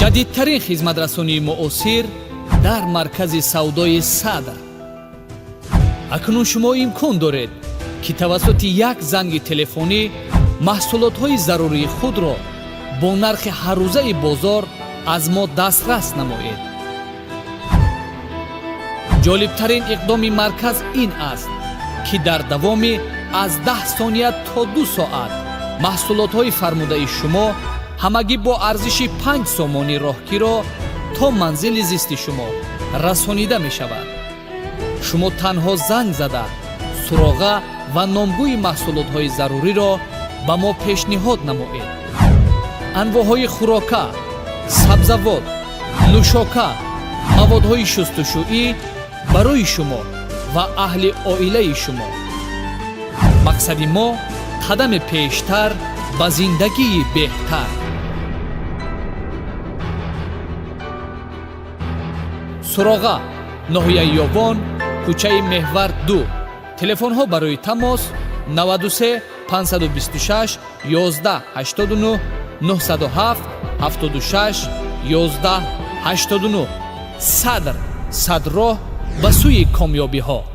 Ҷадидтарин хизматрасонии муосир дар маркази савдои Садр. Акнун шумо имкон доред, ки тавассути як занги телефонӣ маҳсулотҳои зарурии худро бо нархи ҳаррӯзаи бозор аз мо дастрас намоед. Ҷолибтарин иқдоми марказ ин аст, ки дар давоми аз 10 сония то 2 соат маҳсулотҳои фармудаи шумо ҳамагӣ бо арзиши 5 сомонӣ роҳкиро то манзили зисти шумо расонида мешавад. Шумо танҳо занг зада, суроға ва номгӯи маҳсулотҳои заруриро ба мо пешниҳод намоед. Анвоъҳои хӯрока, сабзавот, нӯшока, маводҳои шустушӯӣ барои шумо ва аҳли оилаи шумо. Мақсади мо қадаме пештар ба зиндагии беҳтар. Суроға: ноҳияи Ёвон, кӯчаи Меҳвар 2. Телефонҳо барои тамос: 93 526 11 89, 907 76 11 89. Садр, сад роҳ ба сӯи комёбиҳо.